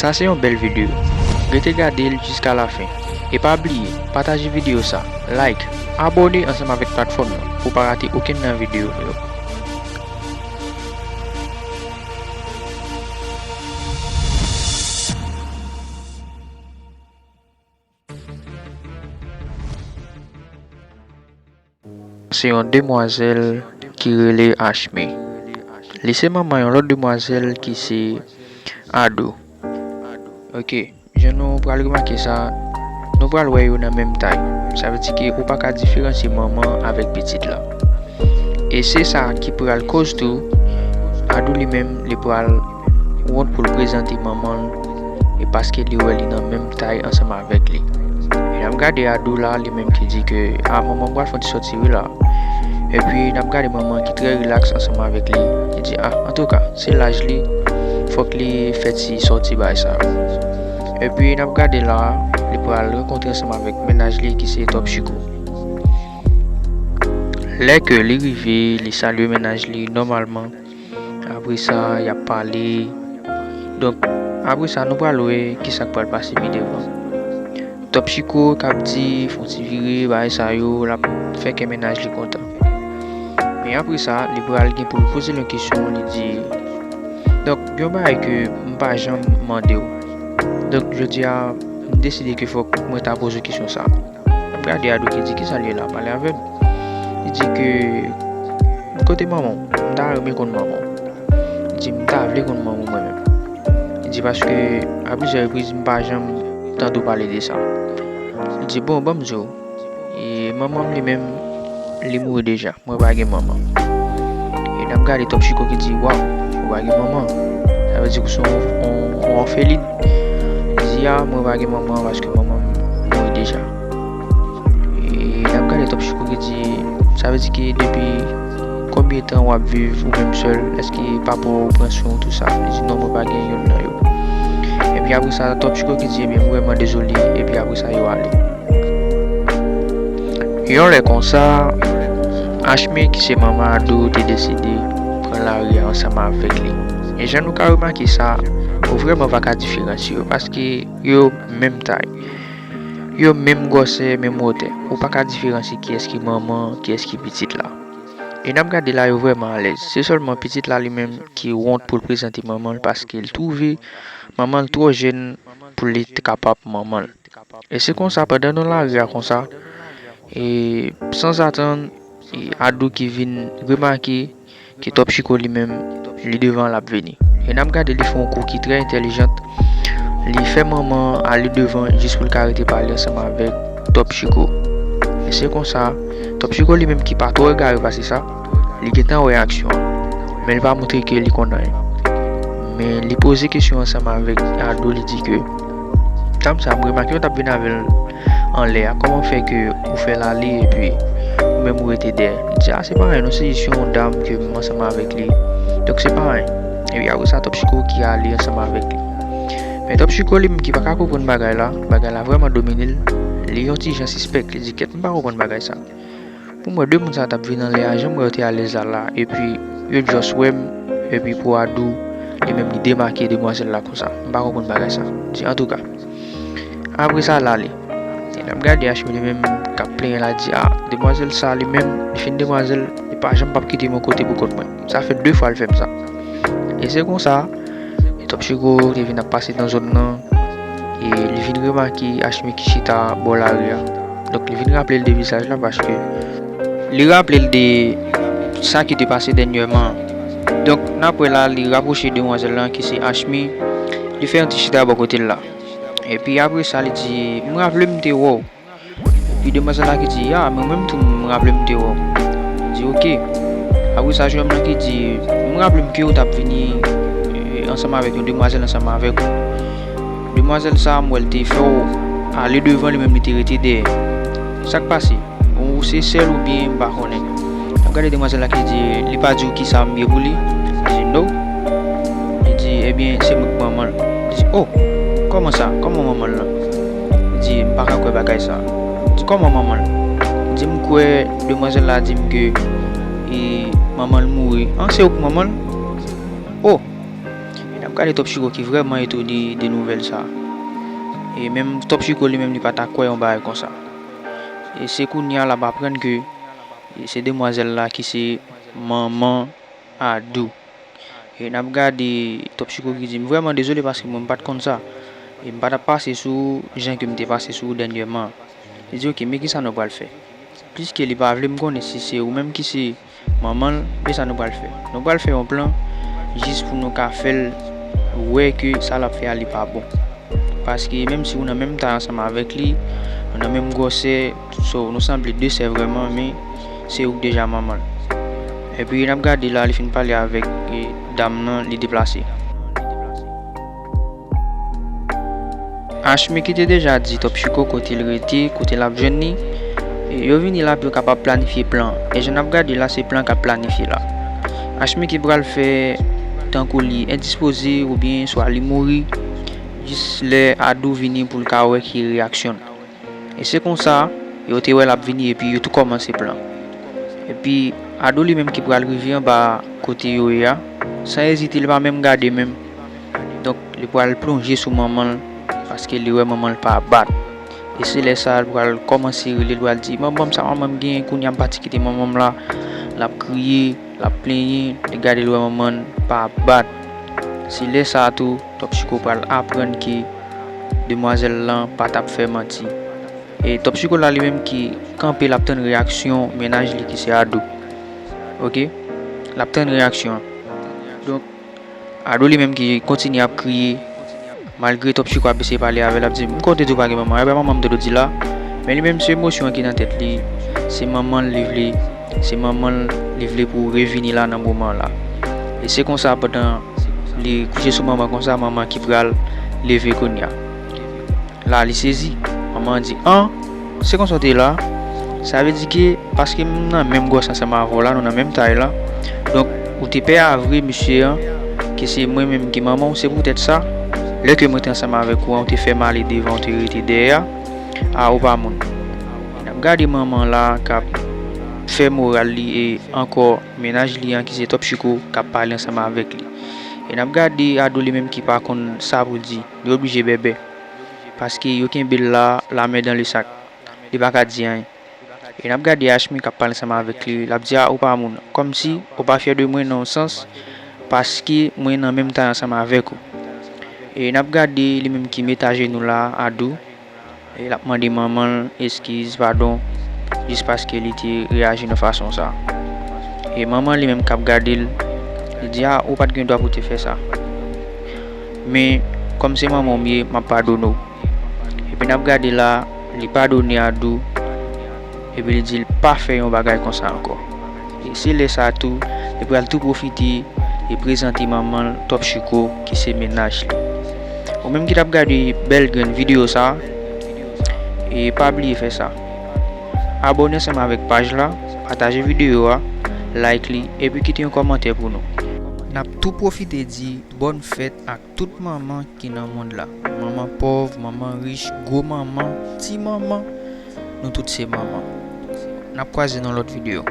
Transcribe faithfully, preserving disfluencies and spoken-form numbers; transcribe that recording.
Sa se yon bèl videyo. Rete gade l jiska lafen. E pa bliye, pataje videyo sa, like, abòne ansanm avèk platfòm nan pou w pa rate okenn nan videyo nou yo. Se yon demwazèl ki rele Ashmi. Li se manman yon lòt demwazèl ki se Ado. Ok, jan nou pral remake sa, nou pral wè yo nan menm tay. Sa vle di ke ou pa ka diferansye manman avèk pitit la. E se sa ki pral koz tou, Ado li menm, li pral wont pou l prezante manman l, e paske li wè li nan menm tay ansanm avèk li. E n ap gade Ado la, li menm ki di ke, a, manman m pral fè yon ti sòti wi la. Epi n ap gade manman ki trè rilaks ansanm avèk li. Li di, a, antouka, se laj li, fòk li fè ti sòti bagay sa yo. Epi n ap gade la, li pral rankontre ansanm avèk mennaj li ki se Top Chico. Lè ke li rive, li salye mennaj li nòmalman. Apre sa, y ap pale. Donk, apre sa, nou pral wè kisa k pral pase pi devan. Top Chico k ap di, fè yon ti vire, bagay sa yo, l ap fè kè mennaj li kontan. Men apre sa, li pral gen pou l poze l yon kesyon, li di, donk, gen yon bagay ke m pa janm mande w. Donk, jodi a, m deside ke fòk mwen ta poze w kesyon sa. M gade Ado ki di, kisa l ye la, pale avè m. Li di ke, kote manman w? M ta renmen konn manman w. Li di, m ta vle konn manman w mwen menm. Li di, paske a plizyè repriz, m pa janm tande w pale de sa. Li di, bon, ban m di w, e manman m li menm, li mouri deja. Mwen pa gen manman. E n ap gade Top Chico ki di, waw, ou pa gen manman. Sa vle di ke w se yon, yon, yon òfelin. Li di, a, mwen pa gen manman paske manman m mouri deja. E n ap gade Top Chico ki di, sa vle di ke depi konbyen tan w ap viv ou menm sèl? Èske papa w pran swen w, tou sa? Li di, non, mwen pa gen youn nan yo. Epi apre sa, Top Chico ki di, ebyen, m vrèman dezole. Epi apre sa, yo ale. Yon lè konsa, Ashmi, ki se manman Ado, te deside pran lari a ansanm avèk li. E jan nou ka remake sa, ou vrèman pa ka diferansye yo, paske yo menm tay. Yo menm gwosè, menm wotè. Ou pa ka diferansye kiyès ki manman, kiyès ki pitit la. E n ap gade la, yo vrèman alèz. Se sèlman pitit la li menm ki wont pou l prezante manman l, paske l twouve manman l twò jèn pou li t kapab manman l. E se konsa, pandan nou lari a konsa, e sanzatann, e Ado ki vin remake ke Top Chico li menm, li devan l ap vini. E n ap gade li fè yon kou ki trè entèlijant, li fè manman ale devan jis pou l ka rete pale ansanm avèk Top Chico. E se konsa, Top Chico li menm ki pa twò egare pase sa, li gentan wè aksyon an. Men li pa montre ke li konn anyen. Men li poze kesyon ansanm avèk Ado, li di ke, dam sa, m remake w t ap vin avè l anlè a, kòman fè ke ou fè l ale epi ou menm ou rete dèyè? Li di, a, se pa anyen non, se jis yon dam ke m ansanm avèk li. Donk se pa anyen. Epi apre sa, Top Chico ki ale ansanm avèk li. Men Top Chico li menm ki pa ka konprann bagay la, bagay la vrèman domine l, li yon ti jan sispèk, li di, kèt, m pa konprann bagay sa. Pou m wè de moun sa t ap vin anlè a, jan m wè yo te alèz la la, epi yo just wè m, epi pou Ado, li menm li demake demwazèl la konsa. M pa konprann bagay sa. Di, antouka, apre sa, l ale. E n ap gade Ashmi li menm k ap plenyen la, di, a, demwazèl sa li menm, li fin demwazèl, li pa janm p ap kite m yon kote pou kont mwen. Sa fè de fwa l fè m sa. E se konsa, Top Chico te vin ap pase nan zòn nan, e li vin remake Ashmi ki chita bò lari a. Donk, li vin raple l de vizaj la, paske li raple l de sa ki te pase dènyèman. Donk, n ap wè la, li rapwoche demwazèl lan ki se Ashmi, li fè yon ti chita bò kote l la. Epi apre sa, li di, m raple m te wè w. Epi demwazèl la ki di, a, mwen menm tou, m raple m te wè w. Li di, oke. Apre sa, jèn lan ki di, m raple m ke w t ap vini, e, ansanm avèk yon demwazèl ansanm avèk ou. Demwazèl sa, m wè l te fè w ale devan, li menm li te rete dèyè. Sa k pase? Ou se sèl oubyen m pa konnen. N ap gade demwazèl la ki di, li pa di w kisa m ye pou li? Li di, no. Li di, ebyen, se mwen k manman l. Li di, o, kòman sa? Kòman manman l lan? Li di, m pa ka kwè bagay sa. Li di, kòman manman l? Li di, m kwè demwazèl la di m ke, e, manman l mouri. An, se ou k manman l? O! E n ap Gade Top Chiko ki vrèman etone de nouvèl sa. E menm Top Chiko li menm li pa ta kwè yon bagay konsa. E se kounye a l ap aprann ke e se demwazèl la ki se manman Adou. E n ap gade Top Chiko ki di, "M vrèman dezole paske mwen m pa t konn sa. E m pa t ap pase sou ou jan ke m te pase sou ou dènyèman." Li di, "Oke, men kisa nou pral fè? Pliske li pa vle m konnen si se ou menm ki se manman l, men sa nou pral fè. Nou pral fè yon plan jis pou nou ka fè l wè ke sa l ap fè a li pa bon. Paske menm si ou nan menm tay ansanm avèk li, nou nan menm gwosè, so, nou sanble de sè vrèman, men se ou k deja manman l." Epi n ap gade la, li fin pale avèk, e, dam nan, li deplase. Ashmi ki te deja di Top Chiko kote l rete, kote l ap jwenn li, e yo vini la pou yo kapab planifye plan. E jan n ap gade la, se plan k ap planifye la. Ashmi ki pral fè tankou li endispoze oubyen swa li mouri, jis lè Adou vini pou l ka wè ki reyaksyon l. E se konsa, yo te wè l ap vini epi yo tou kòmanse plan. Epi Adou li menm ki pral rive anba kote yo ye a, san ezite, li pa menm gade menm. Donk, li pral plonje sou manman l, paske li wè manman l pa bat. E se lè sa a, li pral kòmanse rele, li pral di, "Manman m, sa manman m genyen, kounye a m pati kite manman m la, l ap kriye, l ap plenyen, li gade, li wè manman l pa bat." Se lè sa a tou, Top Chiko pral aprann ke demwazèl lan pa t ap fè manti. E Top Chiko la li menm ki kanpe, l ap tann reyaksyon mennaj li ki se Adou. Oke? L ap tann reyaksyon an. Donk, Adou li menm ki kontinye ap kriye, malgre Top Chiko ap eseye pale avè l, ap di, "M konn te di w pa gen manman, ebyen manman m te dwe di la." Men li menm se emosyon an ki nan tèt li, se manman l li vle, se manman l li vle pou revini la nan moman la. E se konsa pandan li kouche sou manman konsa, manman ki pral leve kounye a. La, li sezi. Manman an di, "An, se konsa w te la? Sa vle di ke paske m nan menm gwòs ansanm avè w la, nou nan menm tay la. Donk, ou te pè a vre mesye an, ke se mwen menm ki manman w, se poutèt sa, lè ke mwen te ansanm avèk ou an, ou te fè m ale devan, ou te rete dèyè a, a ou pa moun." N ap gade manman la k ap fè moral li e ankò mennaj li an ki se Top Chiko k ap pale ansanm avèk li. E n ap gade Adou li menm ki pa konn sa pou l di, li oblije bèbè. Paske yo kenbe l la, la men dan le sak. Li pa ka di anyen. E n ap gade Ashmi k ap pale ansanm avèk li, l ap di, "A, ou pa moun. Kòmsi ou pa fyè de mwen nan yon sans, paske mwen nan menm tay ansanm avèk ou." E n ap gade li menm ki met ajenou la, Adou. E l ap mande manman l eskiz, padon, jis paske li te reyaji nan fason sa. E manman li menm k ap gade l, li di, "A, ou pa t gen dwa pou te fè sa. Men, kòm se manman w m ye, m ap padone w." Epi n ap gade la, li padone Adou, epi li di l pa fè yon bagay konsa ankò. E se lè sa a tou, li pral tou pwofite e prezante manman l, Top Chiko, ki se mennaj li. Ou menm ki t ap gade bèl grenn videyo sa, e pa bliye fè sa. Abòne ansanm avèk paj la, pataje videyo a, like li, epi kite yon kòmantè pou nou. N ap tou pwofite di bòn fèt ak tout manman ki nan mond la. Manman pòv, manman rich, gwo manman, ti manman, nou tout se manman. N ap kwaze nan lòt videyo.